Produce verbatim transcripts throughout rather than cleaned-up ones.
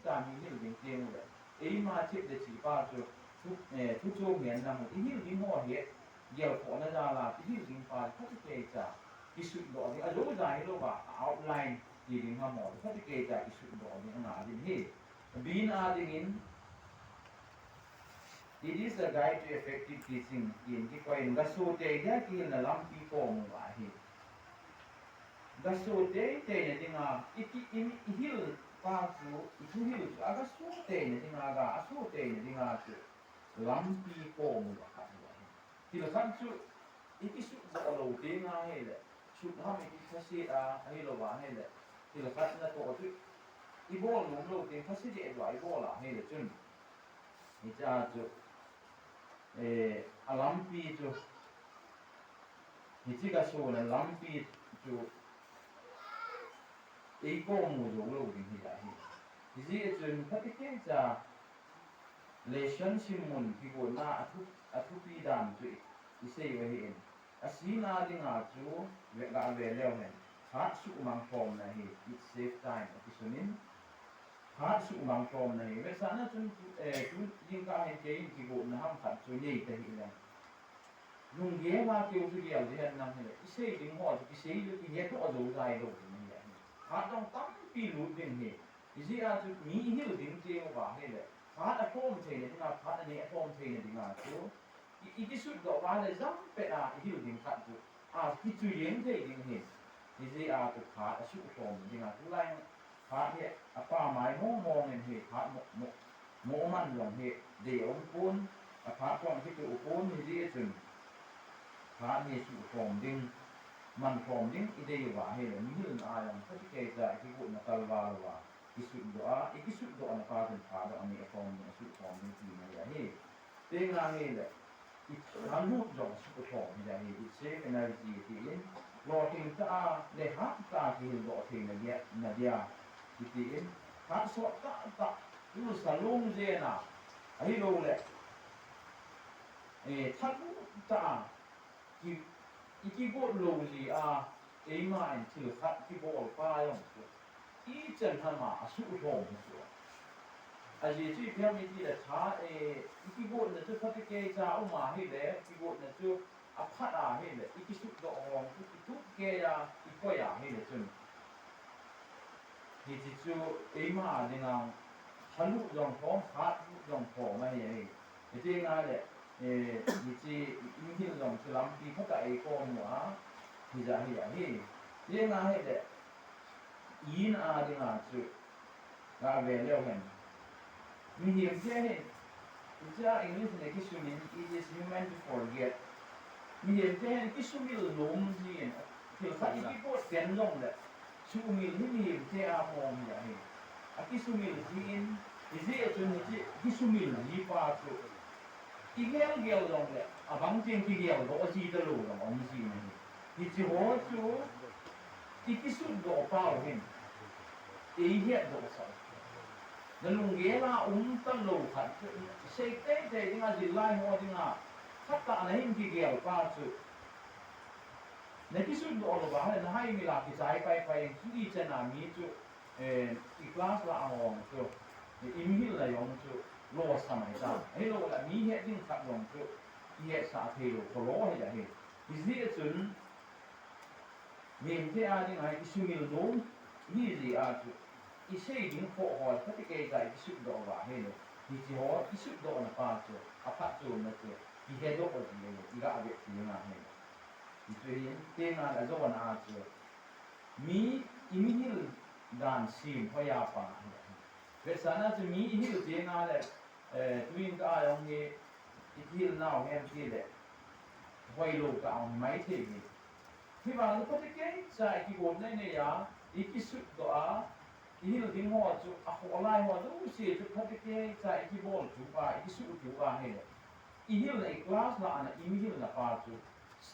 Tah mi hil ding teng le, eima thip le chi pa chu, thu, eh, thu chu ngen na mu, i hil ding ho hi, gel ko na ja la, i hil ding pa, khat kei cha, i sut doh ding, a jo ja hi lo ba, a outline, ti ding ha mo, khat kei cha, i sut doh ding, a nga ding hi. Bin a ding in, it is a guide to effective teaching, in ki koi in, ga su te dia ki na lampi ko mu a hi. Ga su teitei na dinga, i ki, i, i hil pa chu, i thu hil chu, a ga su tei na dinga, ga, a su tei na dinga chu, lampi ko mu a khat hi ahi. Thil khat chu, i ki sut doh lo te nga hi le, sut ham i ki thase a, ahi lo a hi le, thil khat na to chu, i bol nom lo te, thase de lo a i bol a hi le chun. Hiche a chu, eh, a lampi chu, hiche ga suna lampi chu, ei ko mu jou lou ding hi ahi. Hijeh chun, khat kei cha, lesson sim mun kigotna a thu, a thupi dan chu i, i sei u ahi in. A sina dinga chu ve, ga ve leu hen. Phat sumang khomna hi, it save time, a ti sunin. Phat sumang khomna hi. Vetsahna chun, eh, tu jingkah hin kei in kigotna ham khat chu nei ta hih leng. Lunggel a keu chu gel ding hen nang hi le. I sei ding ho chu, i sei ding, i het ho jou jai lou ding hi le. Phat jong tampi lut ding hi. Hijeh a chu mi i hil ding keu va hi le. Phat a khom theina dinga, phat a nei a khom theina dinga chu. I, i kisut doh uva le jam pet a i hil ding khat chu, a kichu jeng thei ding ahi. Hijeh a chu phat a sukhom ding a, tulai phat hi a pamai mong mong in hi, phat mo, mo, mo man jong hi dei um pon, a phat jong kitu pon, hijeh chun phat hi sukhom ding, man khom ding i dei uva hi le, mi hilna a jong khat kei cha i kigotna kalval uva. Kisut doh a, i kisut dohna pa chun phat jong a nei khom ding, a sukhom ding tina ahi. Tenga hi le, i thalut jong sukhom hi ahi, i save energy ti in, lolhing tah a, le hat tah a kihil doh theina dia, na dia, ti in, hat sot tah tah, tu sa lung jena, ahilou le, eh, thalut tah a, ki, i kigot lou jeh a, eima in thil khat kibol pa jong chu, ichan ham a asuhlhom chu. Ajeh chu ipi ham iti le tha, eh, i kigotna chu phatecha um a hile, kigotna chu aphat a hile, i kisut doh hong chu kitup kei a, i koi a hile chun. Hiche chu eima dinga thalut jong khom, hatlut jong khom ahi, ahi. Hiti ngai le, eh, hiche i hil jong chu lampi phatah a i khom u a, hija hi ahi. Hiti ngai le, in a dinga chu, ga ve leu hen. Mihem te hin, hiche a English in kisumil, it is human to forget. Mihem te hin kisumil nom jin, thil khat i kigot pen jong le, sumil hi mihem te a mong hi ahi. A kisumil jin, hijeh chun hiche kisumil ji pa chu, i gel gel jong le, abang cheng kigel doh ji talou jong um jin ahi. Hiche ho chu, i kisut doh pau hin, ei het doh sah. Na lunggel a um talou khat chu, sei teitei dinga, jil lai ho dinga, khat tah na hin kigel pa chu, na kisut doh lou va, na haimil a kichai pai pai, chu ichan a mi chu, eh, i class la a hong chu, i mihil la jong chu, lou sa mai ta. Ahilou le, mi het ding khat jong chu, i hetsah thei lou, kho lou hi ahi. Hijeh chun, Mihem te a dinga i sumil nom, hijeh a chu, i sei ding kho ho, phatecha i kisut doh uva hile, hiche ho, kisut dohna pa chu, aphatchomna chu, i he doh ji le, i ga ve ji ngai hile. Hichu hin, tenga le jona a chu, mi, i mihil dan sem hoi a pa hile. Vetsahna chu mi i hil tenga le, eh, tuin ka a jong hi, i hil nau hem ti le, hoilou ka ong mai thei hi. Hivang le phatecha i kigot nei nei a, i kisut doh a, i hil ding ho chu, a kholai ho jouse chu phatecha i kibol chu a, i kisut chu a hile. I hil na i class la a na i mihil na pa chu,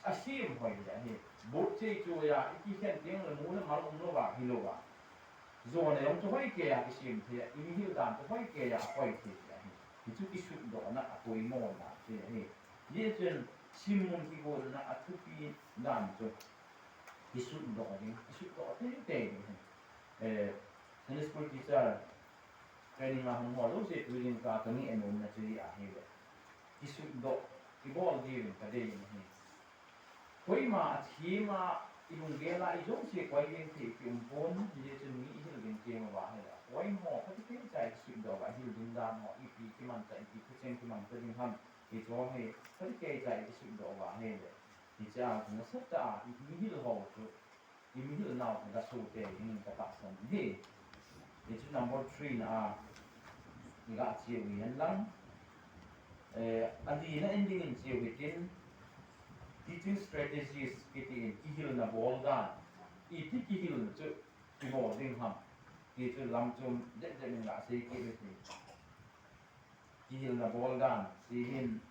a sem hoi le hi. Bot chei chu a, i kikhen ding le mu le mal um lou va, hilou va. Jona jong chu hoi kei a kisem thei a, i mihil dan chu hoi kei a koi thei ahi. Hichu kisut dohna a poimo na chu ahi. Hijeh chun simmun kigotna a thupi dan chu kisut doh ding, kisut doh teitei ding ahi. Eh, Sunday school teacher, Training a hung ho jouse tu jingkah a ka ngeh nom na chu hi ahi le. Kisupdoh, kibol diu in ka dei in ahi. Koima a thim a i lunggel a i jouse koi ding thei ki um pon, hijeh chun mi i hil ding teng uva hi le. Koi ho, kati kei cha i kisupdoh uva, i hil ding dan ho, ipi kiman ta, ipi thucheng kiman ta ding ham, i cho hi, kati kei cha i kisupdoh uva hi le. Hiche a, nasatah a, i mi hil ho chu. I mi hil nau ka gasu te in ka tahsan hi. Hichu number three na a, i ga chiu hi hen lang. Eh, a li na ending in chiu hi tin, teaching strategies kiti in kihilna bol dan. Iti kihilna chu kibol ding ham. Ti chu lam chom det det in ga sei kit hi tin. Kihilna bol dan, ti hin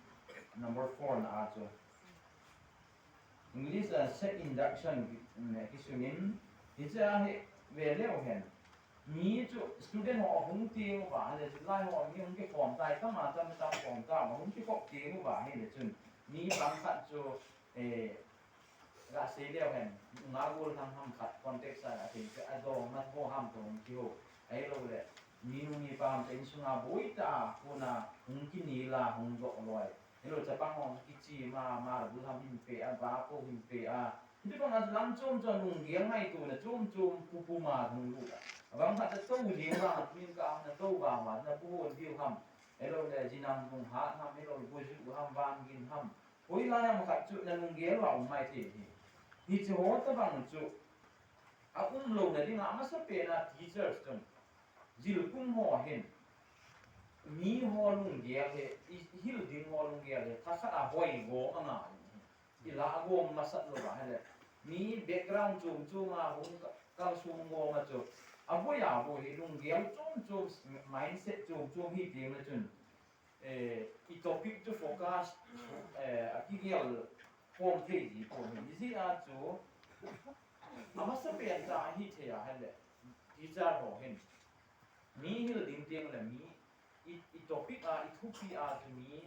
number four na a chu. English a set induction, mm, kisun in, hiche a hi ve leu hen. Mi chu student ho ahung teng uva, le chu lai ho mi hung kikhom tai, tama tam tam khom ta, hung kikhop teng uva, hi le chun. Mi bang khat chu, eh, ga sei leu hen, nga gol thang ham khat, context a, a thei, a dong, mat ho ham to hung kiho. Ahilou le, mi nu mi pa ham te insunga boi ta, kona hung kinel a, hung doh loi. Hello, chapang hong kichi ma, ma, bu ham hin pe a, ba ko hin pe a. Hiti bang a lam chom chom lunggel ngaito na chom chom pu pu ma hung lu a. Abang khat a to jing vang, min ka na to vang ma, na bu hon diu ham. Hello, le jinam lung hat ham, hello, bu ju ham, van gin ham. Hoi la yam khat chu na lunggel va um mai thei hi. Hiche ho tabang chu. A um lou na ding a, a masapen a teachers chun. Jil kum ho hin. Mi ho lunggel hi, i, i hil ding ho lunggel hi, thakhat a hoi gom a ngai. I la gom masat lou va hi le. Mi background chom chom a hung ka, kalsong gom a chu. A boi a boi hi lunggel chom chom, mindset chom chom hi ding le chun. Eh, i topic chu focus, eh, a kigel khom thei ji pon hi. Hijeh a chu, a masapen cha hi thei a hi le, teacher ho hin. Mi hil ding teng le mi, i, i topic a, i thupi a chu mi,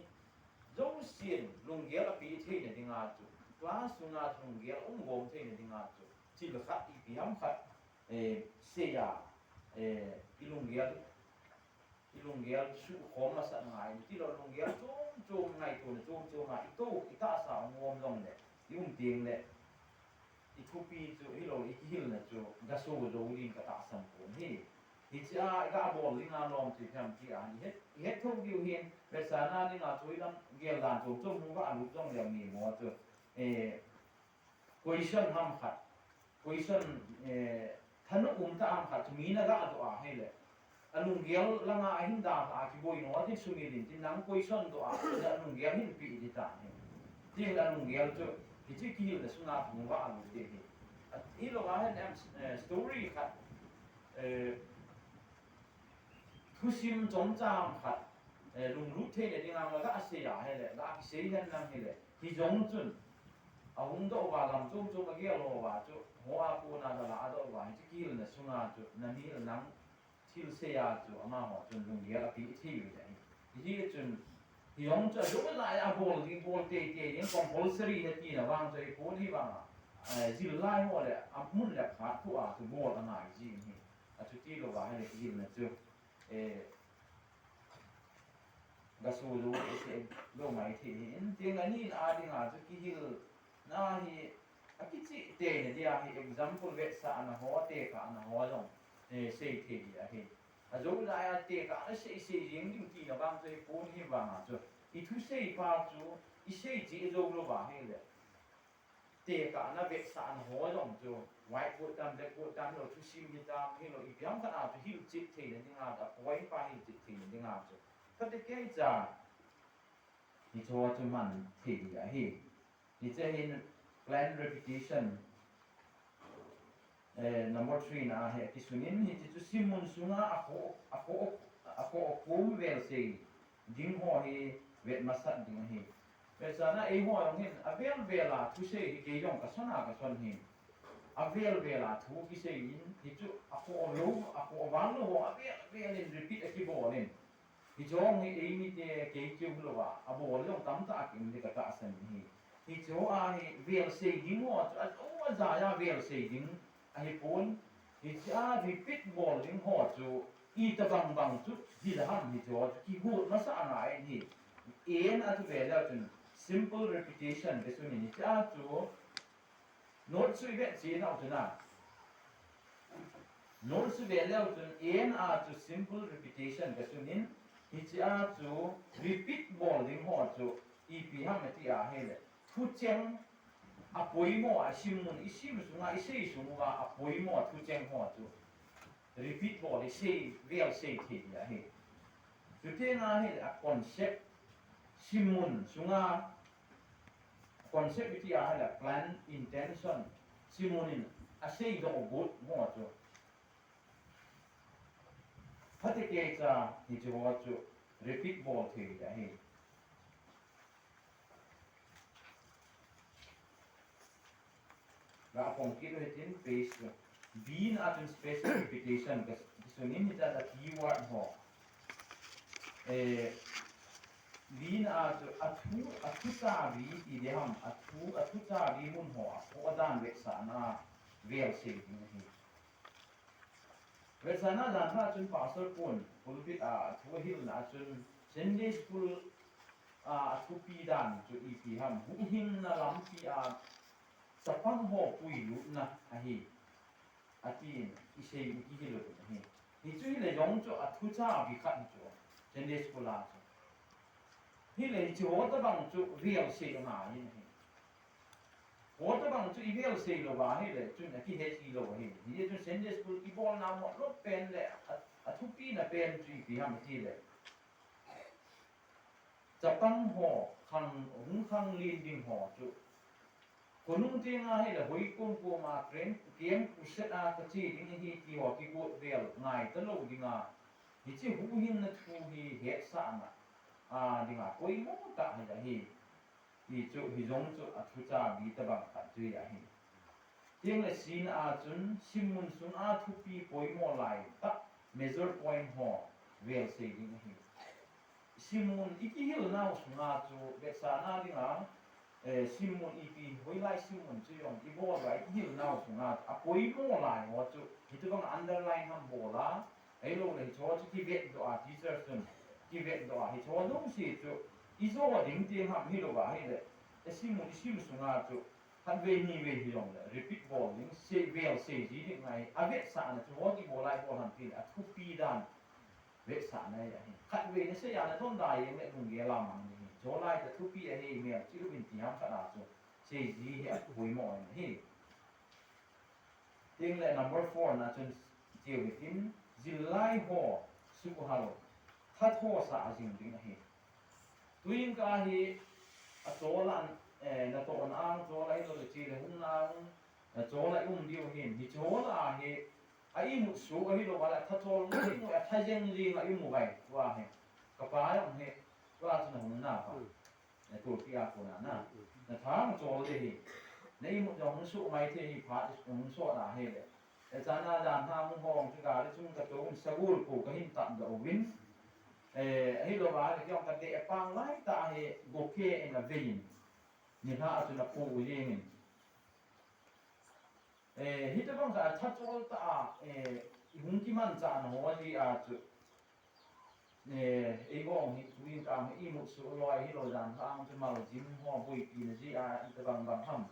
jousen lunggel a pe thei na ding a chu, class sunga lunggel um gom thei na ding a chu, thil khat ipi ham khat, eh, sei a, eh, i lunggel I lunggel sukhom masat ngai, tilou lunggel chom chom ngaito na chom chom a, i to, i tahsa ngom jong le, i um teng le, i thupi chu, hilou, i kihilna chu, gaso jou ding ka tahsan pon hi. Hiche a, i ga bol ding a lom chu, hiam ti a, i het, i het thou diu hin, vetsahna ding a chu, i lunggel dan chom chom hung ga lut jong le mi mo chu, eh, Question ham khat. Question, eh, thanop um tah ham khat chu mi na ga doh a hi le. A lunggel langa a hin da a kiboi no a tin sumil in tin nang question doh a, a lunggel hin pe ti ta hi. Tin a lunggel chu, hiche kihilna sunga hung va a lut te hi. A, hilou a hin em, eh, story khat, eh, Thusim chomcha ham khat, eh, lunglut theina dinga ga sei a hi le, ga kisei hen lang hi le. Hijong chun, ahung doh uva lam chom chom a gel uva chu, ho a kona ga la a doh uva hi chu kihilna sunga chu, na mi nang thil sei a chu, amaho chun lunggel a pe thei u le. Hijeh chun, hijong chu, a jou lai a bol ding, bol tei tei ding, compulsory hi tina vang chu, i pon hi vang a, eh, jil lai ho le, a mun le phat thu a chu bol a ngai jing hi. A chuti lou va hi le kihilna chu, eh, gaso jou, eh, se lou mai thei hi. In teng a ni a dinga chu kihilna hi, a kicheh teina dia hi example vetsahna ho, tekahna ho jong, eh, sei thei hi ahi. A jou lai a tekahna sei sei jeng ding tina vang chu hi pon hi vang a chu. I thusei pa chu, i sei cheh jou lou va hi le. Tekahna vetsahna ho jong chu, whiteboard tam, blackboard tam, hilou thusim hi tam, hilou ipi ham khat a chu hilchet theina dinga, a point pa hilchet theina dinga chu. Kati kei cha, hiche ho chu man thei ding ahi. Hiche hin plan repetition, eh, number three na hi kisun in, hiche chu simmun sunga a kho, a kho, a kho, a khom vel sei ding ho hi vet masat ding ahi. Vetsahna eiho jong hin, avel vel a thusei hi kei jong ka son a ka son hi. Avel vel a thu kisei in, hichu a kho lou, a kho val lou ho, avel vel in repeat a kibol in. Hiche jong hi eimite kei keu hilou a, abol jong tamtah a ki um ding ka tahsan hi. Hiche ho a hi vel sei ding ho chu, a, o, ajai a vel sei ding ahi pon. Hiche a repeat bol ding ho chu, Itobang bang chu hil ham hichu chu kigot masa angai in ahi. An a chu ve leu chun simple repetition kasei in hiche a chu note chu ive cheh nau chu na. Note chu ve leu chun an a chu simple repetition kasei in hiche a chu repeat bol ding ho chu ipi ham ati ahile, thucheng apoimo a simmun isim sunga isei sung uva apoimo thucheng ho chu repeat bol isei, vel sei thei ahi. Chuteng ahile a concept, simmun sunga concept iti ahile plan, intention, simmun in asei doh got ho chu phatecha hiche ho chu repeat bol thei ahi. Ga phong kit u hitin page chu. B na a chun spaced repetition kasei in hiche a keyword ho. Eh, B na a chu athu, athu chabi ti ding ham, athu, athu chabi mun ho, aphoh dan vetsahna vel sei ding ahi. Vetsahna dan a chun pastor pun pulpit a thu ahilna a chun Sunday school a athupi dan chu ipi ham, huhhingna lampi a chapang ho puilutna ahi, atin isei, ikihil u ahi. Hichu hile jong chu athu chabi khat chu Sunday school a chu. Hile hichu hotobang chu vel sei angai in ahi. Hotobang chu ivel sei louva hile chun akihet hilou ahi. Hijeh chun Sunday school kibolna mo lou pen le a, athupina pen chu ipi ham itile, chapang ho, khang, hung khanglen ding ho chu khonung tenga hile hoi kom koma camp, camp crusade a kache ding ahi ti ho kigot vel ngai talou dinga, hiche huhhingna thu hi hetsahna a dinga poimo tah hi ahi. Hichu, hijong chu athu chabi tobang khat chu ahi. Tengle C na a chun simmun sunga thupi poimo lai tah, major point ho vel sei ding ahi. Simmun ikihil nau sunga chu vetsahna dinga, eh, simmun ipi, hoilai simmun chu jong ibol uva ikihil nau sunga apoimo lai ho chu hitobang underline ham bol a, ahilouleh hicheho chu kivetdoh a, teacher chun kivetdoh a, hicheho jouse chu ijo ding ti ham hilouva hile, isim u, isim sunga chu khatvei nivei hijongle repeat bol ding, sei vel sei ji ding ngai, avetsahna chu hoi kibol a ibol ham tile athupi dan vetsahna ahi. Khatvei nasei a nadonda jeng le lunggel a mang ding ahi. Cholai tah thupi ahi, melchih uvin ti ham khat a chu sei ji hi apoimo ahi. Tengle number four na chun, cheu hitin, jil lai ho suhhal thathosah jing ding ahi. Tuin ka hi, achol a, eh, natohna ang chol a, ahilou le chele hungna ang, eh, chol a um diu ahin, hiche ho lah a hi, a imut suh ahilou le, atha chol, atha jeng jing a imu uve, tua hi. Kapa jong hi, tua chun ahung na pa. Natulpi a kona na. Nathang chol ding ahi. Na imut jong hung suh mai thei ahi, phat hung sot a hile. Achana dan ha hung hong chu gari chung katou in sagol ko kahin tah doh uvin. Eh, ahilou va, kei jong kadeh pang lai tah hi, goke in avei in. Nilhah a chun apu u jeng in. Eh, hitobang khat a thachol tah a, eh, ihung kimanchahna ho jeh a chu. Eh, eibol hi, tuin ka hi imut suh loi hilou dan kha ang chu maljin ho boipina jeh a, itobang bang ham,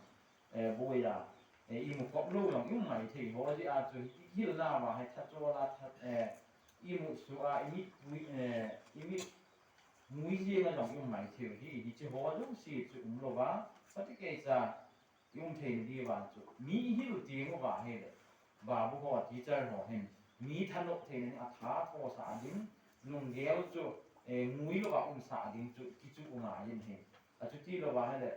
eh, boi a, eh, imu khop lou jong ium mai thei ho jeh a chu, hi, hilna va hi thachol a that, eh, imut suh a, imit pui, eh, imit mui jeng a jong ium mai thei hi, hiche ho jouse chu umlou va, phatecha ium theina diuva chu, mi ihil teng uva hile, babu ho, teacher ho hin, mi thanop theina ding, atha thosah ding, lunggel chu, eh, ngui louva umsah ding chu, kichu u ngai in ahi. Achuti louva hile,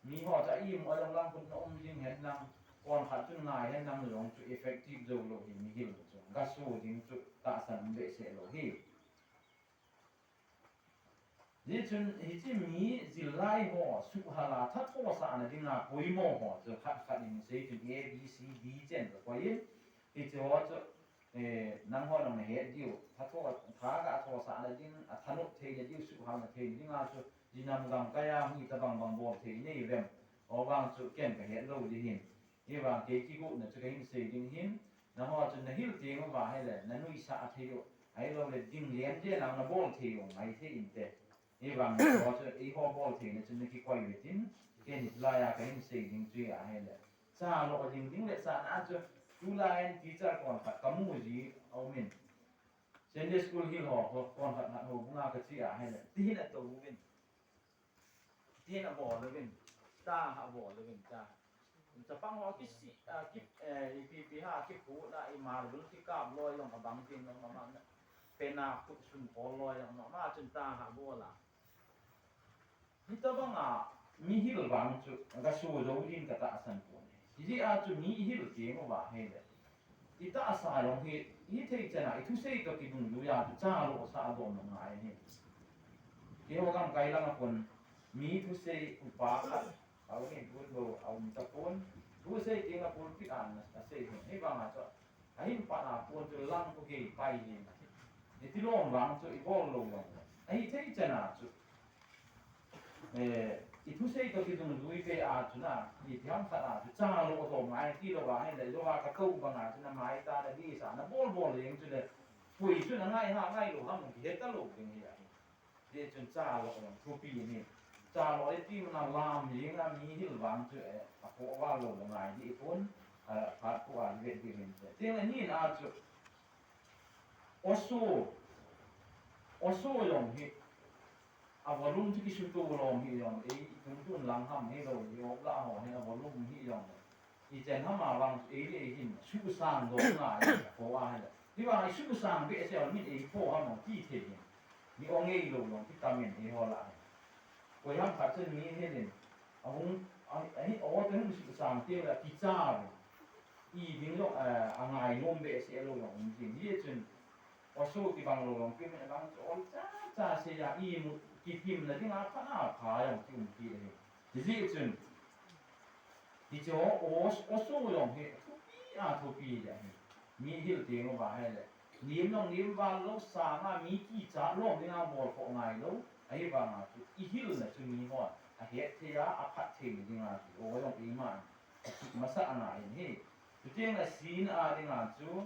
mi ho chu a imu a jong lang khut na um ding hen lang, kon khat chun ngai hen lang jong chu effective jou lou hi mi hil chu, gasu ding chu, tahsan behseh lou hi. Hichun, hiche mi jil lai ho, suhhal a, thathosahna dinga poimo ho, chu khat khat in sei chun A, B, C, D chen kakoi in, hiche ho chu, eh, nangho nang nahet diu, thatho, tha ga thosahna ding, athanop theina diu, suhhalna theina dinga chu, jinam gamkai a, hitobang bang bol thei nei uvem, o vang chu ken kahet lou ding ahin. Hivang kei kigotna chu kahin sei ding ahin, nangho chun nahil teng uva hile, nanuisah thei u, Ahilou le ding len len a na bol thei u ngai thei inte. Hivang chu eiho bol theina chu na kikoi u hitin, ken hilai a kahin sei ding chu ahile, cha lo ding ding le cha na chu, tulai in teacher kon khat kamu ji aumin. Sunday school hil ho, ho kon khat khat ho bunga kachi ahile, tihin atou uvin. Tihin abol uvin. Cha ha bol uvin cha. Chapang ho kisi, a, ki, eh, ipi pi ha kiphu na imal lul kikap loi jong abang tin jong mama na. Pena khut sun khol loi jong mama chun cha ha bol a. Hitabang a, mi hil vang chu, gaso jou din katahsan pon. Hijeh a chu mi ihil teng uva ahile. Itahsa jong hi, hithei chan a, ithusei toh kidungjui a chu cha lo sah dom ngai ahi. Keiho gamkai lang a kon, mi thusei upa khat, aum in pun bo, aum tapon, thusei teng a pulpit a ana, asei hi, hivang a chu, ahin pan a pon chu lang ko gei pai hi. Iti lom vang chu, ibol lou vang. Ahithei chan a chu. Eh, ithusei toh kidungjui pe a chu na, itiham khat a chu, cha lo dom ngai ti lou va, ahile, lou va katou bang a chu, na mai ta, na di sa, na bol bol leng chu le, pui chu na ngai ha, ngai lou ham, kihe talou ding hi ahi. Hijeh chun cha lo dom thupi ni. Cha lo iti na lam jing a mi hil vang chu, eh, akhoh val lou ngai di pon, eh, phat pu a vet di hin. Tin ni na chu, Oso, oso jong hi, a volume chu kisuto lom hi jong, ei, tun tun lang ham hilou, ei op la ho hin a volume hi jong. Ichan ham a vang, ei le ei hin, susang dom ngai, ko a hin. Hivang, isusang behseh a min ei pho ham ti thei hin. Mi ong ei lou jong, ti tamin ei ho la hin. Koiham khat chun mi helin, ahung, a, a, hi, o te hung susang teng le kicha ve. I ding jong, a, angai nom behseh lou jong um jing. Hijeh chun, oso kibang lou jong, kimin abang chu, ol cha cha sei a, imu, kipimna ding a pha na pha jong ki um ki ahi. Hijeh chun, hiche o, o, oso jong hi, thupi a thupi ahi. Mi hil teng uva ahile. Lim jong lim val lou sanga mi kichat lom dinga bol khoh ngai lou. Ahivanga chu, ihilna chu mihon ahet thei a, aphat thei na dinga chu, o jong iman, akit masa angai in hi. Chuteng le sin a dinga chu,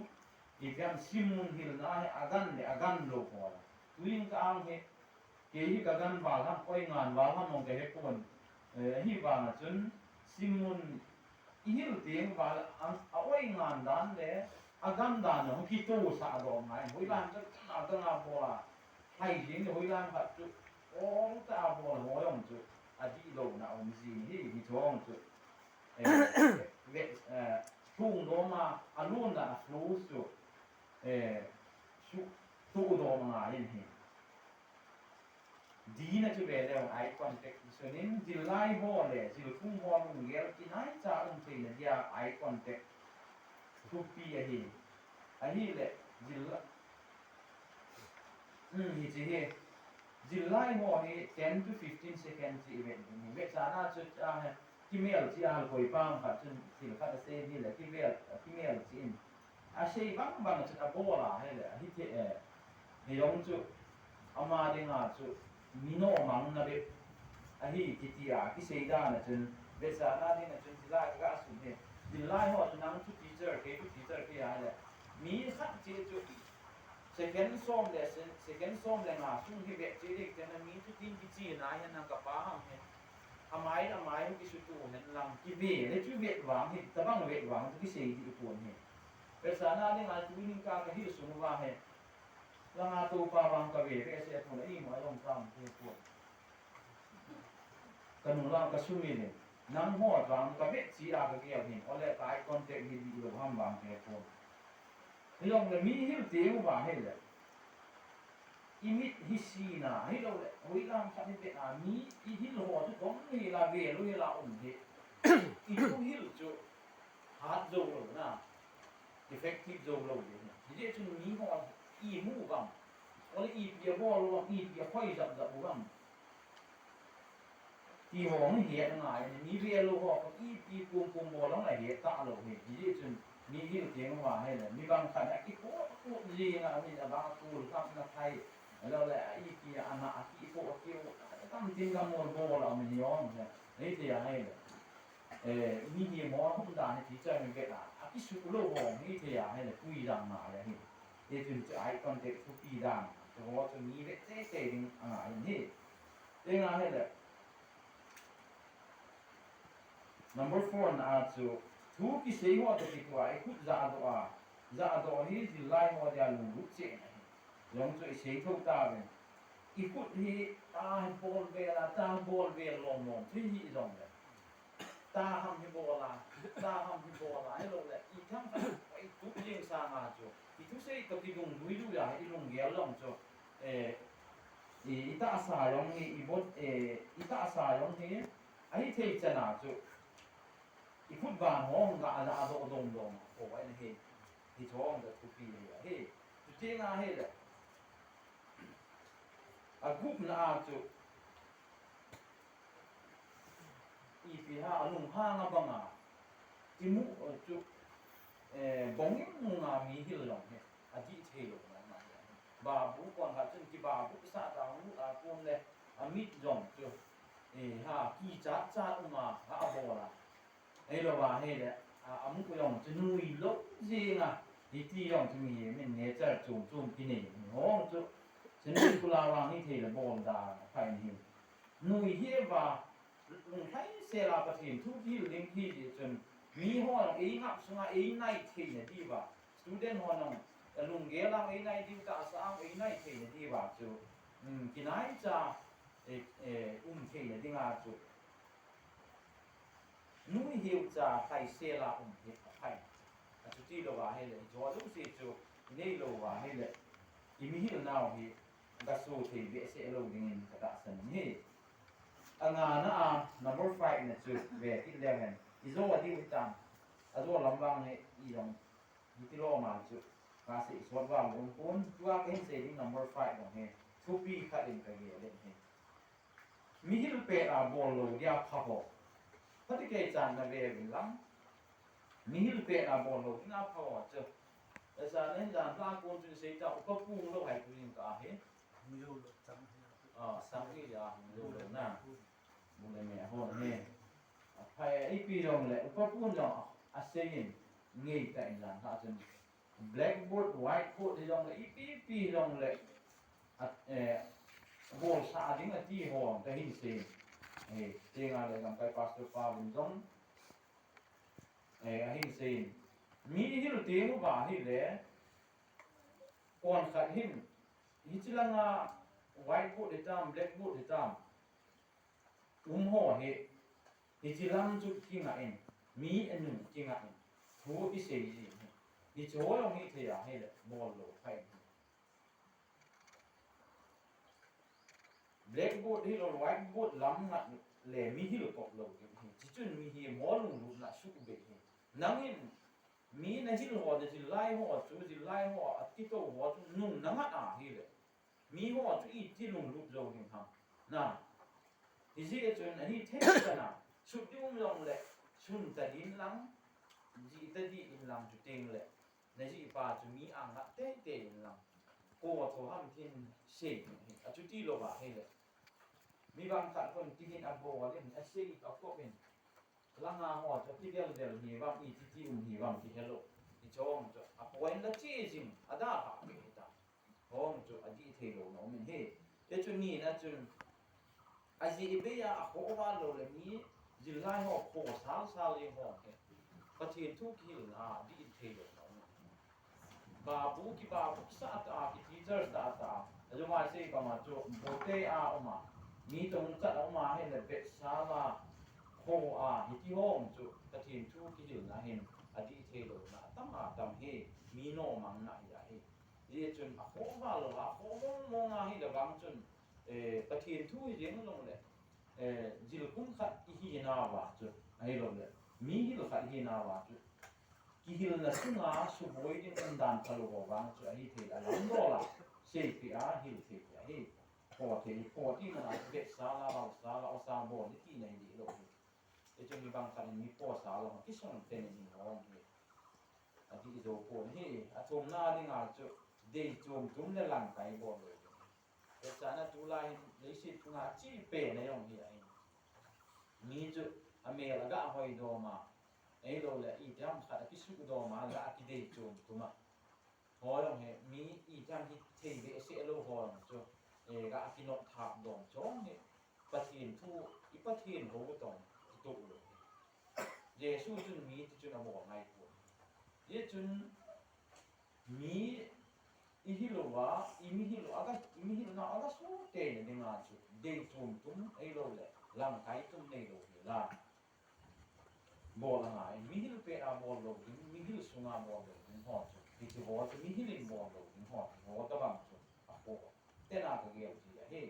ipi ham simmun hilna hi agan le agan lou ho la. Tuin ka ang hi, kei hi kagan val ham, oi ngan val ham jong kahe pon. Eh, ahivanga chun, simmun ihil teng val a, a oi ngan dan le, agan dan jong kitoh sah dom ngai. Hoilam chu, a dang a bol a. Hai jing le hoilam khat chu, ol ta a bol a, ho jong chu, adih louna um jing hi, hiche jong chu. Eh, ve, eh, thung dom a, alun dan a flow chu, eh, su, tu dom ngai in hi. Dina chu ve leu eye contact sunin, jil lai ho le, jil khum ho lunggel kinai cha um theina dia eye contact thupi ahi. Ahile, jil la, hmm, hiche hi. Jil lai ho hi ten to fifteen seconds chi ve ding hi. Vetsahna chu, ah, kimel chi a koi pang khat chun thil khat asei ni le, kimel, kimel chi in. Asei bang bang chun abol a, hile, hiti, eh, hijong chu, ama dinga chu, mi nomang na bep ahi kiti a, kisei dan a chun, vetsahna dinga chun, jil lai ka sum hi. Jil lai ho chu nang chu teacher, kei chu teacher kei a, hile. Mi khat chi chu, Second som le, se-, second som le nga sung hi ve che ding, kei na mi chu tin kichi na hi nang ka pa ham hi. Amai, amai hi kisutu hen lang, kive le chu vet vang hi, tabang vet vang chu kisei di pon hi. Vetsahna dinga chu ning ka ka hil sung va hi. Langa to pa vang ka ve, ve se pon, i mo long tam te pon. Ka nung lang ka sumi le. Nang ho vang ka ve chi a ka gel hin, ole ka eye contact hi di lo ham vang te pon. Hilou le mi hil teng uva hile. I mit hi sina, hilou le, hoilam khat hi pet a, mi i hil ho chu kong hi la ve lou hi la um hi. I chu hil chu hat jou lou na, effective jou lou hi. Hijeh chun mi ho i mu vang, ole ipi a bol u vang, ipi a khoi jap jap u vang. Ti ho hung het ngai, mi ve lou ho, ipi pum pum bol a hung het talou hi. Hijeh chun, mi hil teng uva hile, mi bang khat a kipo, po jing a, mi a bang tul kam na thai. Lou le, ipi a na, a kipo, kipo, tam tin gam bol bol a, mi hong, hiti a hile. Eh, mi hi mo hung dan hi teacher mi vet a, a kisu lou ho, hiti a hile, pui jang ngai hi. Hichun chu eye contact thupi dan, chuho chu mi vet teitei ding angai in ahi. Tenga hile, number four na a chu, thu kisei ho toh kitoh a, ikhut jahdoh a, jahdoh hi jillai ho dia lunglut cheh ahi. Jong chu isei thou tauvin. Ikhut hi ta hi bol vel a, ta bol vel lom lom chu hi jongle, ta ham hi bol a, ta ham hi bol a, ahilou le, itham khat, itup jing sanga chu, ithusei toh kidung lui lui a, ilunggel jong chu, eh, i, itahsa jong hi, ibon, eh, itahsa jong hi, ahithei chan a chu, ikhut vang ho nga a, adoh dom dom, ho ahi, hiche ho chu thupi ahi, ahi. Chuti nga hile, agupna a chu, ipi ham, alunghang a banga, imu, eh, chu, eh, bongin munga mi hil jong hi, adih thei lou na, na, babu kon khat chun kibabu sah ta hung a kon le, amit jong chu, eh, ha, kichat chat uma, ha, abol a. Ahilou va hile, a, amu jong chu nui lou jing a, hiti jong chu mihem in nature chom chom kinei, hong chu, chun kula vang hithei le bol da, phai ni. Nui hi va, lunglhai sel a Pathen thu kihil ding hi ti chun, mi ho jong eingap sunga einai theina diuva, student ho jong, lunggel a einai diu, tahsa a einai theina diuva chu, um, kinaicha, eh, eh, um theina dinga chu, nui hiucha lhaisel a um hi aphai. Achuti louva hile, ijo jouse chu inei louva hile, imihil nau hi gaso thei behseh lou dingin katahsan ahi. Angana a number five na chu ve kit leu hen. Ijo diu hitam. Ajo lam vang hi ijong hiti lom a chu kasei sot vang lom pon. Tua kahin sei ding number five jong hi thupi khat in kagel le hi. Mihil pet a bol lou dia pha ho. Phatecha na ve uvin lang. Mihil pet a bol lou dia pha ho chu. Asa nen dan la kon chu sei ta upa pu lou hai pu jing ka he. Hung jou lou chang he. Ah, sang hi ya, hung jou lou na. Bu le me ho he. Aphai ipi jong le upa pu jong asei in ngei ta in lang ha chun. Blackboard, whiteboard hi jong le, ipi ipi jong le, a, eh, bolsah ding ati ho, kahin sei. Eh, tenga le lamkai pastor pa vin jong, eh, ahin sei. Mi hil teng uva hile, kon khat hin, hichi langa whiteboard hitam, blackboard hitam. Um ho hi, hichi lam chu kingah in, mi anu kingah in, thu isei ji hi. Hiche ho jong hithei a hile, bol lou phai hi. Blackboard hilou, whiteboard lam ngah le mihil kop lou ding hi. Hichun mihem ho lunglutna suhbeh hi. Nangin, mi nahil ho, najil lai ho chu, jil lai ho, akitou ho chu, nung nangah a hile. Mi ho chu iti lunglut jou ding ham. Na. Hijeh chun ahithei chan a. Sut ding um jongle. Sun tadin lang. Jih tadin lang chu teng le. Najih pa chu mi angah teitei in lang. Ko tho ham tin sei. Achuti louva hile. Mi bang khat kon tihin abol in, asei akop in. Langa ho chu kidel del hi vang, iti ti um hi vang kihelou. Hiche ho chu apoint la che jing, ada ha pe hita. Ho chu adih thei lou na um in hi. Hichu nina chun ajeh bei a akhoh val lou le mi jil lai ho kho sal sal le ho hi. Pathen thu kihilna adih thei lou na um in. Babu kibabu sah ta, ki teacher sah ta. Ajong a sei banga chu bote a um a. Mi tong chat a um a hile vetsal a, kho a, hiti ho chu Pathen thu kihilna hin adih thei lou na atam atam hi, mi nomang na hi ahi. Hijeh chun akhoh val lou, akhoh mong mong a hile vang chun, eh, Pathen thu hi jeng lou le, eh, jil kum khat ihi nauva chu, ahilou le, mi hil khat ihi nauva chu. Kihilna sunga suboi ding umdan phalou ho vang chu ahithei a lamdol a, seipeh a, hil thei peh ahi. Pho thei, pho tina vetsal a, vaosal a, osa bol ni tina hi dihlou hi. Hichu mi bang khat in mi pho sal a, kisong teni ding ho hi. Adih jou pon hi, athumna dinga chu, dei chom chom le lamkai bol lou ding. Vetsahna tulai hin leiset chunga achepen a jong hi ahi. Mi chu amel aga hoi dom a, ahilou le itiham khat akisuh dom a, aga kidei chom chom a. Ho jong hi, mi i jam hi thei behseh lou ho jong chu, eh, ga kinop thap dom chong hi, Pathen thu, i Pathen ho tong, kitoh lou hi. Jesu chun mi ti chun abol ngai poi. Hijeh chun mi i hil uva, i mi hil uva, i mi hilna aga sute na dinga chu, dei tum tum, ahilou le, lamkai tum neilou hi la. Bol angai, mi hil pet a bol lou ding, mi hil sunga bol lou ding ho chu. Hiche ho chu mi hil in bol lou ding ho, ho tabang chu. Apo. Tena kagel ji ahi.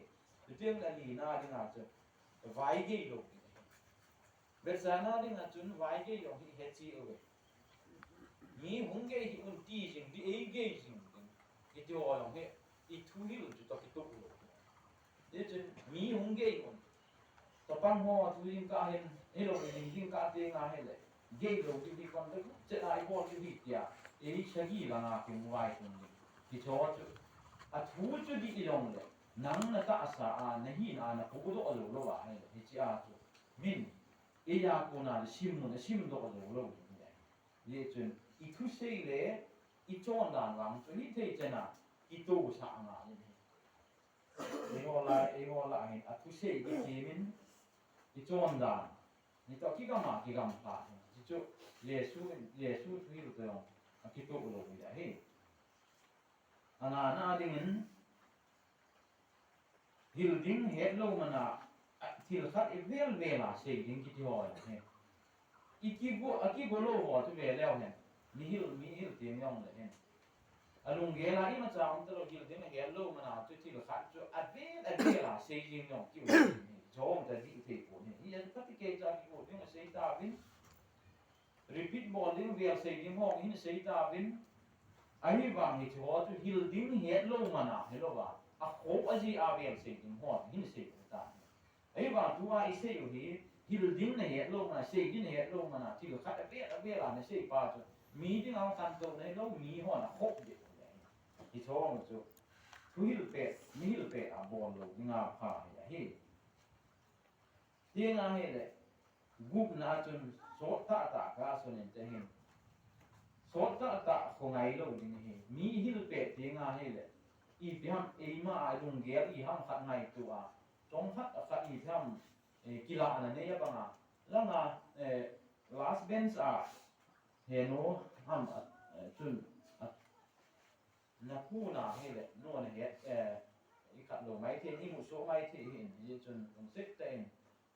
Chuteng le lina dinga chu. Vai gei lou ding ahi. Betsahna dinga chun vai gei jong hi hechi uve. Mi hung gei hi un ti jing, di ei gei jing ding. Hiti ho jong hi, i thuhil chu toh kitoh lou. Hichun mi hung gei un. Chapang ho thu jing kah hin, hilou le jing jing kah teng ahile. Gei lou diu hi kon le, chet a i bol diu hi tia. Ei sagi langa kimu vai kum ding. Hiche ho chu. Athu chu di i jong le. Nang na tahsa a, na hina a, na podoh lou lou ahile. Hiche a chu. Min. Eija kona le sim mun, na simdoh lou lou ding ahi. Hijeh chun, i thusei le, i chondan vang chu hithei chan a, kitohsah angai in ahi. Eiho lah, eiho lah hin, athusei kikimin, i chondan, nitoh kigam a, kigam pha in. Hichu, Jesu, Jesu thuhil toh jong, akitoh lou hi ahi. Angana dingin, hil ding hetlou mana, a, thil khat i vel vel a sei ding kiti ho ahi. I kigo, a kigo lou ho chu ve leu hen. Mi hil, mi hil teng jong le hen. Alunggel a imacha um talou hil ding hetlou mana chu thil khat chu avel, avel a sei ding jong kiu. Jong ta di thei pon hi. Hi a chu kati kei cha kigo ding a sei tauvin. Repeat bol ding, vel sei ding ho hin sei tauvin. Ahivang hiche ho chu hil ding hetlou mana, hilou va. Akhoh aji a vel sei ding ho hin sei ta. Ahivang tua i sei u hi, hil ding na hetlou mana, sei ding na hetlou mana, thil khat avel, avel a na sei pa chu. Mi dinga khantou na hilou, mi hon akhoh ding. Hiche ho chu. Thuhil pet, mi hil pet a bol lou dinga pha hi ahi. Teng ahile, gupna chun sot tahtah kasun in te hin. Sot tahtah khongai lou ding ahi. Mi hil pet teng ahile, ipi ham eima a lunggel i ham khat ngaito a. Chomkhat a khat ipi ham, eh, kilahna nei a banga. Langa, eh, last bench a, henu ham a, eh, chun a, na khu na hile, nu na het, eh, i khat lou mai thei, i mu so mai thei hin, hijeh chun lungset tah in,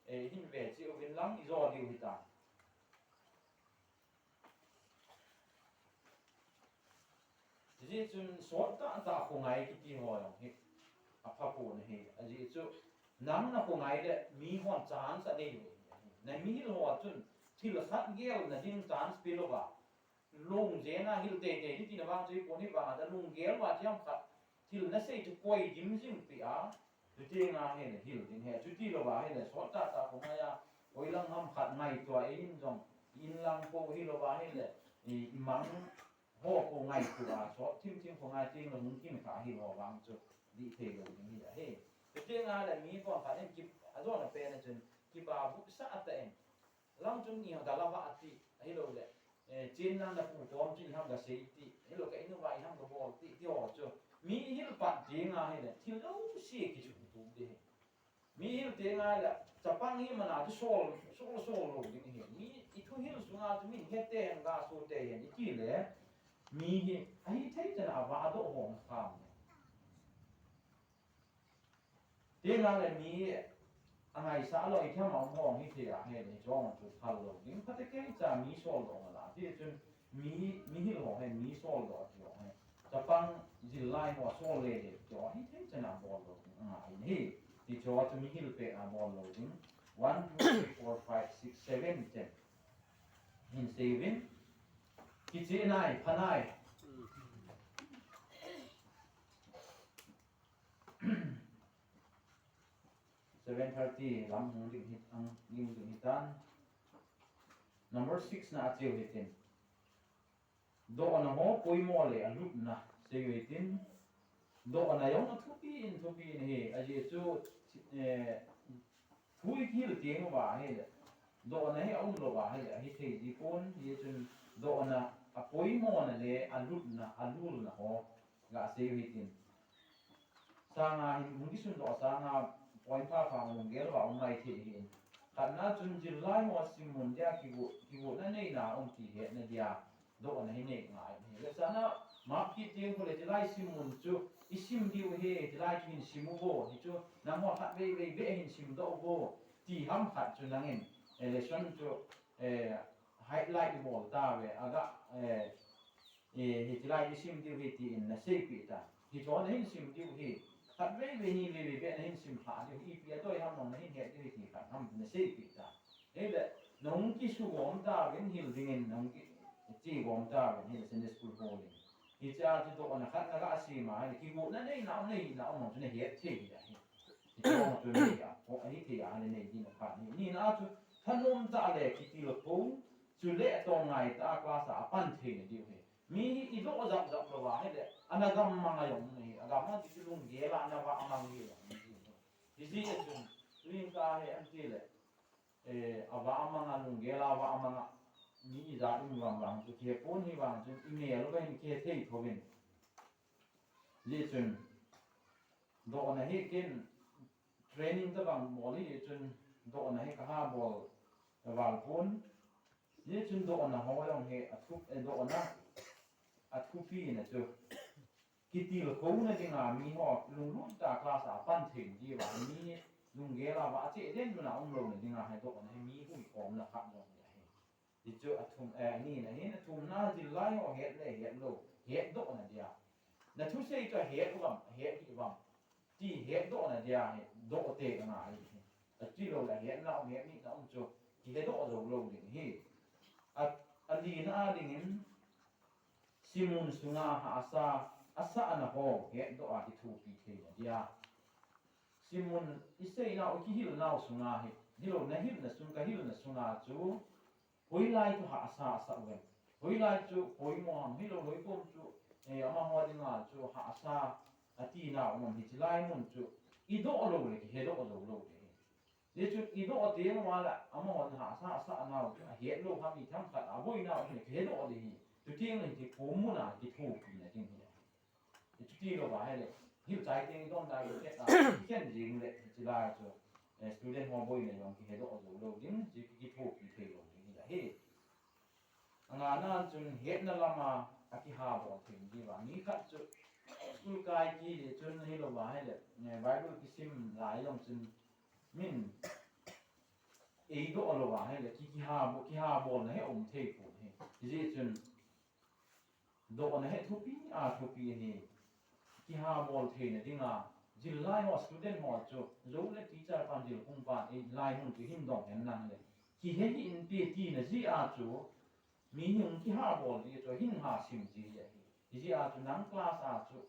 eh, hin ve cheh uvin lang i jo diu hita. Hijeh chun sot tahtah khongai kiti ho jong hi, apha pon ahi, ajeh chu nang na khongai le mi hon chance anei lou. Na mi hil ho chun thil khat gel na ding chance pe lou va. Lungjen a hil teitei ding tina vang chu i pon hi vang a, lunggel uva thil khat, thil na sei chu koi dim jing pi a, chuteng ahile hil ding ahi, chuti lou va ahile, sot tahtah khongai a, koi lang ham khat ngaito a, in jong, in lang po hilou va ahile, i, i mang ho po ngaito a, sot thim thim khongai teng le hung kim kha hil ho vang chu, di thei lou ding hi ahi. Chuteng ahile mi pon khat in ki, ajona pen a chun, kipa vupsah tah in, Lang chun i ham ga la va ti, ahilou le. Eh, chin lang na pu kom chin i ham ga sei ti, ahilou ka inu va i ham ga bol ti, ti ho chu. Mi i hil pat ding ahile, thil jouse kichun tum ding ahi. Mi hil teng ahile, chapang hi mana chu sol, sol, sol lou ding ahi. Mi i thuhil sunga chu min het teng ga so teng i ti le, mi hi, ahithei chan a va doh hong kham le. Teng le mi angaisah lou, i themmo hong hithei ahile, chong chu phal lou ding. Phatecha mi sol doh la. Tichun mi, mi hil ho hi mi sol doh ti ho hi. Chapang jil lai ho sol le le ti ho hithei chan a bol lou ding angai in ahi. Tichu chu mi hil pet a bol lou ding. One, two, three, four, five, six, seven, ten. Hin sei uvin. Kicheh nai, pha nai. Seven thirty lam hung ding hi, hung ding hi tan. Number six na a cheu hitin. Dohna ho poimo le alupna sei u hitin. Dohna jong athupi in, thupi in ahi. Ajeh chu, eh, thu i kihil teng uva ahile. Dohna hi aum lou va ahile, ahithei ji pon, hijeh chun dohna apoimona le alutna, alulna ho gasei u hitin. Sanga hin hung kisundoh sanga point pha pha lunggel uva um maithei hin. Khatna chun jillai ho simmun dia kigo, kigona neina um ti hetna dia dohna hi nei ngai. Vetsahna, mark kit ding khu le, jillai simmun chu isim diu hi, jillai chu hin sim uvo, hichu nangho khatvei vei beh hin simdoh uvo ti ham khat chu nangin, eh, lesson chu, eh, highlight ibol tauve, aga, eh, eh, hichelai isim diu hi tin naseipeh ta. Hichu nahin sim diu hi, khatvei vei ni vei vei beh nahin simlha diu hi, ipi adei ham nangin nahin het diu hi ti khat ham naseipeh ta. Hile, nahung kisugom tauvin hil dingin, nahung kichegom tauvin hile Sunday school ho ding. Hichea chu dohna khat nagasem a, hile kigona neina um, neina um chu nahet thei ahi. Hiche chu nei a, ahithei a, hile nei ding khat ahi. Nina chu thanom tah le kitilkhou, chule atongai tah a class a apan theina diu ahi. Mi hi idoh jap jap louva hile, ana gammang a jong ahi, agammang ti chu lunggel a ana vahmang hi jong ahi. Hijeh a chun, tuin ka he an ti le, eh, avahmang a, lunggel a vahmang a, mi ijat um vang vang chu kihepon, hivang chun imel uva hin kihe thei thouvin. Hijeh chun, dohna hi ken training tabang bol hijeh chun, dohna hi kaha bol val pon. Hijeh chun dohna ho jong hi athu, eh, dohna athupina chu kitilkhouna dinga, miho lunglut tah a class a pan thei diuva, mi lunggel a vah cheh den muna um louna dinga hi dohna hi mi huikhomna khat jong ahi. Hichu athum, eh, anina hin, athumna jillai ho het le het lou, hetdohna dia. Nathusei chu ahet uvam, ahet hih uvam ti hetdohna dia hi doh tei angai ahi. Achutile ahetna um, hetna um chu kihedoh jou lou ding ahi. A, alina a dingin, simmun sunga hahsa asahna ho hetdoh a kithopi theina dia. Simmun iseinau, kihilnau sunga hi, hilou nahilna sung, kahilna sunga chu hoilai chu hahsa asah uvem? Hoilai chu poimo ham, hilou loikom chu, eh, amaho dinga chu hahsa atinau um ham, hichelai mun chu idoh lou le kihedoh jou lou ding ahi. Hichun idoh teng uva le, amahon hahsa asahnau chu ahet lou ham, mi themkhat aboinau chu kihedoh ding ahi. Chuteng le hiche poimo muna kithopina ding ahi. Chuti louva hile, hilchai teng idon dai lou kit a, kikhen jing le, hichelai chu, eh, student ho boina jong kihedoh jou lou ding, chu ki, kithopi thei lou ding ahi. Angana chun hetna lama akihabol thei diuva. Mi khat chu school kai kit le chun hilouva hile, eh, Bible kisim lai jong chun min eidoh louva hile, ki, kihabo, kihabolna hi um thei pon ahi. Hijeh chun dohna hi thupi a thupi ahi. Kihabol theina dinga, jillai ho student ho chu, jou le teacher pan, jilkhum pan, eilai mun chu hin dong hen lang le, kihe hih inte tina jeh a chu, mi hung kihabol ji chu hin ha sim ji ahi. Hijeh a chu nang class a chu,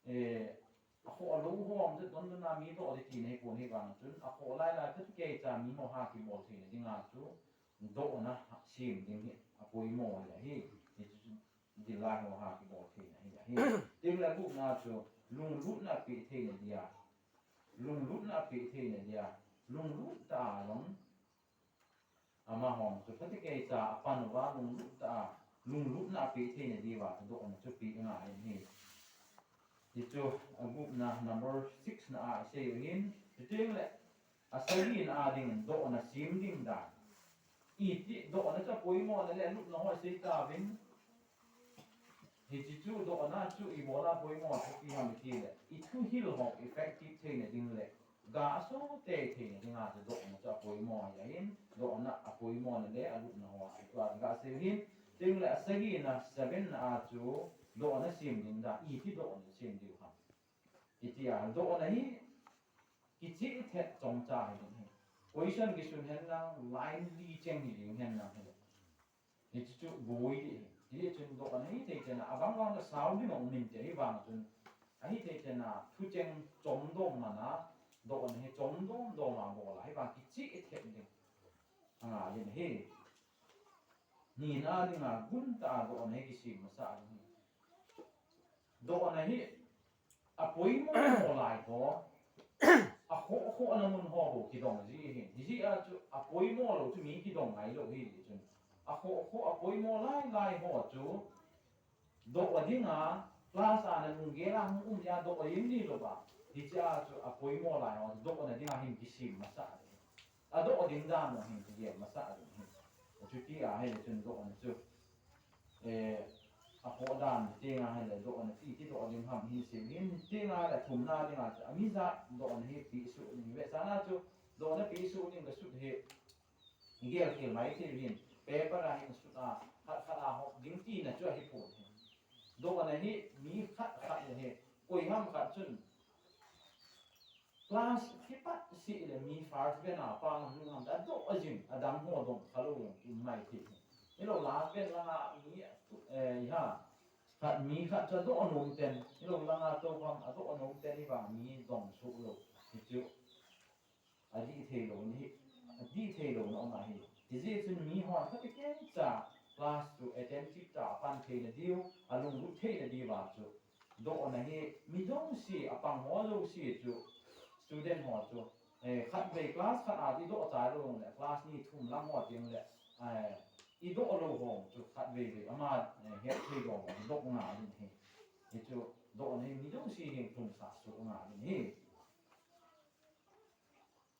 eh, akhoh lou ho jong chu don don a mi doh ding tina hipon, hivang chun akhoh lai lai khat chu keicha miho ha kibol theina dinga chu dohna sem ding hi apoimo ahi. Hichu jillai ho ha kibol theina ahi. Chuteng le agupna chu lunglutna apeh theina dia. Lunglutna apeh theina dia. Lunglut tah a jong amahon chu phatecha apan uva lunglut tah a, lunglutna apeh theina diuva chu dohna chu peh angai ahi. Hichu agupna number six na a isei u ahin, chuteng le asagina a dingin dohna sem ding dan. Iti dohna chu apoimona le alutna ho isei tauvin. Hiche chu dohna chu ibola poimo chu ipi ham itile, ithuhil ho effective theina ding le, ga aso tei theina dinga chu dohna chu apoimo ahin, dohna apoimona le alutna ho chu tua gasei u ahin, chuteng le asagina, seven na a chu dohna sem ding dan, iti dohna sem diu ham. Itia dohna hi kicheh thet chomcha hiding ahi. Question kisun hen lang, line li cheng hiding hen lang hile. Hichu chu boi ding ahi. Hichun dohna hithei chan a, abang bang le sao ding um inte, hivang chun ahithei chan a, thucheng chomdom man a, dohna hi chomdom dom a bol a, hivang kicheh thet ding angai ahi. Nina dinga guntah a dohna hi kisem masah ding ahi. Dohna hi apoimo lai ho, akhoh khohna mun ho bou kidong ji ahi. Hijeh a chu apoimo lou chu mi kidong ngai lou ahi chun. Akhoh, akhoh, apoimo lai lai ho chu doh a dinga, class a nalunggel a hung um dia doh a ding ni lou ba. Hichea chu apoimo lai ho chu doh a dinga hin kisem masa ding. Adoh a ding dan a hin kigel masa ding hin. Chuti ahile chun doh a chu, eh, akhoh dan tenga hile doh a ti ti doh a ding ham hin sem hin tenga le thumna dinga chu amija doh a hi pehsuh ding ve sana chu doh a pehsuh ding kasut hi. Igel khel mai thei hin, paper a hin sut a, khat khat a hop ding tina chu ahi pon hin. Doh a hi, mi khat khat le hi, koi ham khat chun, class kipat seh le mi first bench a pa nung ham ta doh a jing, adang ho dong kha lou jong um mai thei hin. Hilou last bench langa mi, eh, ha, khat mi khat chu adoh nom ten, hilou langa tou ham adoh nom ten hi vang mi dong suh lou. Hichu adih thei lou na hi, adih thei lou na um ahi. Hijeh chun mi hon khat keng cha class chu attentive cha apan thei na diu, alunglut thei na diu a chu. Doh na hi mi jouse, apang ho jouse chu, student ho chu, eh, khat vei class khat a ti doh chai lou le, class ni thum lang ho teng le, eh, i doh lou ho chu khat vei vei ama, eh, het thei lou doh nga ding hi. Hichu doh na hi mi jouse hin thum sa su nga ding hi.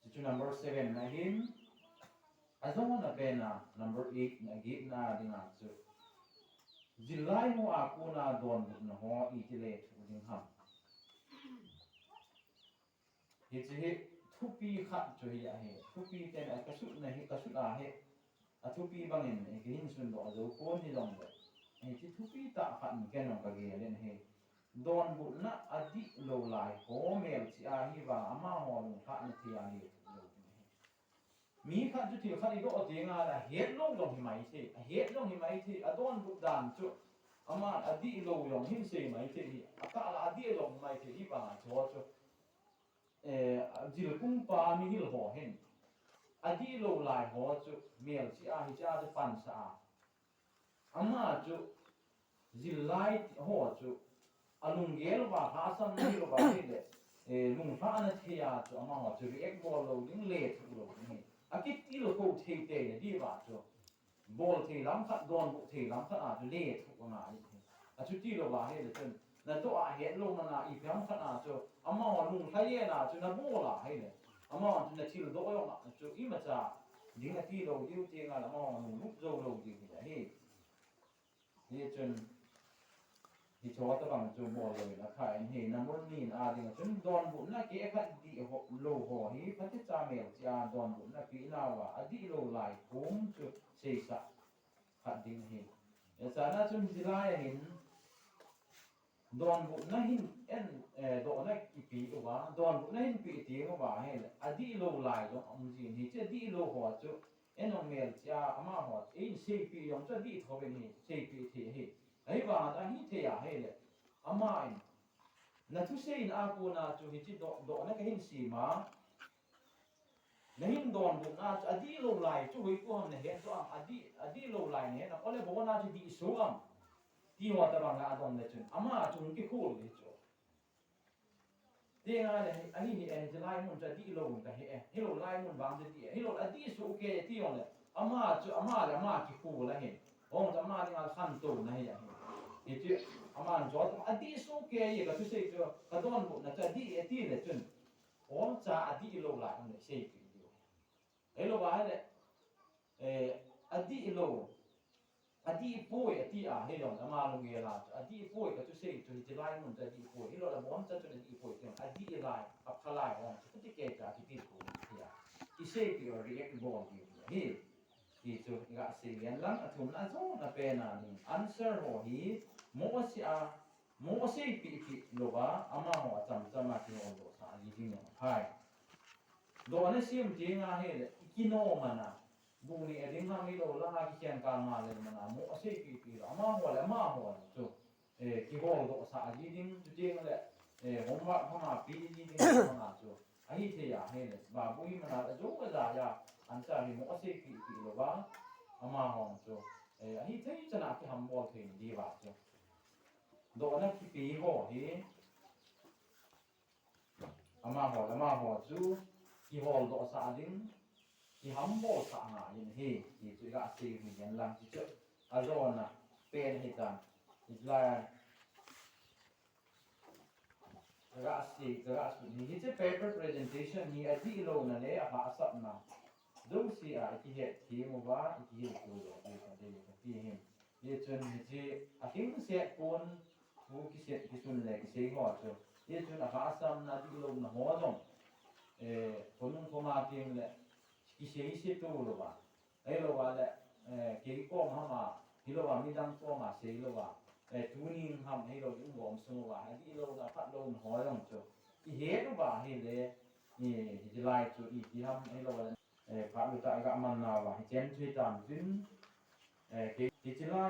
Chuchu number seven na hin, ajong na pen a, number eight na git na dinga chu. Jilai ho a kona donbutna ho iti le thu ding ham. Hichi hi thupi khat chu hi ahi. Thupi ten a kasut na hi, kasut a hi. Athupi bangin, eh, kahin sun doh jou pon hijongle. Eh, hichi thupi tah khat in ken jong kagel in ahi. Donbutna adih lou lai ho melchih a hi vang amaho lunglhahna thei a lethuh lou ding ahi. Mi khat chu thil khat i doh teng a le ahet lou jong hi mai thei, ahet jong hi mai thei, adonbut dan chu. Aman adih lou jong hin sei mai thei hi, akah la adih jong hi mai thei hi vang a chu chu. Eh, jilkung pa mihil ho hin. Adih lou lai ho chu, melchih a hichea chu pansa a. Ama chu, jilai ho chu, alunggel uva, lhahsam na hi lou va hi le, eh, lunglhahna thei a chu, amaho chu, react bol lou ding, lethuh lou ding hi. Akitilkhou thei tei na diu va chu. Bol thei lam khat, donbut thei lam khat a chu lethuh angai hi. Achuti lou va hi le chun, nadoh a het lou man a ipi ham khat a chu, amaho lunglhai a chu nabol a hi le. Amaho chu nathil doh jong a chu imacha ding ati lou diu teng a le amaho lunglut jou lou diu hi ahi. Hichun, Hicho tabang chu bol lou in akha in hi, number ni in a ding a chun donbutna keh khat dih ho, lou ho hi, phatecha melchih a donbutna peh nauva, adih lou lai kom chu seisah khat ding ahi. Hichana chun jilai a hin, donbutna hin en, eh, dohna kipe uva, donbutna hin pe teng uva ahile, adih lou lai jong um jin hi, hiche adih lou ho chu, En jong melchih a, amaho, eiseipeh jong chu adih thou in hi, seipeh thei ahi. Ahivang a chu ahithei a ahile, ama in, nathuseina a kona chu hiche doh, dohna kahin sem a, nahin donbutna chu adih lou lai chu hoipo ham nahet doh am, adih, adih lou lai nahet am, ole abona chu dih soh am, ti ho tabang la adong le chun, ama chu hung kikhol hi chu. Teng a le, ahi hi, eh, hilai mun chu adih lou kahe e, hilou lai mun vang chu adih e, hilou adih soh kei e ti jong le, ama chu, ama le ama kikhol ahi. Hung chu ama dinga khantouna hi ahi. Hichu, aman jot, adih soh kei e, kathusei chu, kadonbutna chu adih e ti le chun. Hung chu adih lou lai hung le seipeh diu. Hilou va ahile, eh, adih lou, adih poi ati a, hilou, ama lunggel a chu, adih poi kathusei chu, hiche lai mun chu adih poi, hilou le aboncha chun adih poi ti, adih lai, apha lai hung chu, kati kei cha kitilkhou ti a. Iseipeh u react bol diu hi. Hichu, iga sei len lang, athumna jong apen a ding. Answer ho hi, Mose a, Mose seipeh peh louva, amaho achamcham a kihol doh sah ji ding jong aphai. Dohna sem teng ahile, ikinom ana. Bu neh a ding ham hilou, langa kikhen kang a le mana, Mose seipeh peh lou, amaho le, amaho le chu. Eh, kihol doh sah ji ding, chuteng le, eh, homework ham ape ji ding, mana chu. Ahithei a ahile, babu hi mana, ajo aja a, answer hi Mose seipeh peh louva, amaho chu. Eh, ahithei chan a kihambol thei diu va chu. Dohna kipe ho hi, amaho, amaho chu kihol doh sah ding, kihambol sah ngai in ahi, ti chu iga sei u hihen lang, ti chu ajona pen ahitan. Hiche lai kaga sei, kaga sut hi, hiche paper presentation hi adihlouna le ahahsatna jouse a ikihet them uva, ikihil to lou diu kadei kati ahin. Hichun hiche alhingset pon, thu kiset, kisun le kisei ho chu, hichun ahahsatna, adihlouna ho jong, eh, khonung khoma teng le kisei se to louva, ahilouva le, eh, kei kom ham a, hilouva midang kom a sei louva, eh, tuning ham, ahilou in gom sung uva adihlouna, phatlouna ho jong chu ihet uva ahile, eh, hiche lai chu iti ham, ahilouva le, eh, phat lu tah a ga man nauva hichen chu hitam tin, eh, kei, hiche lai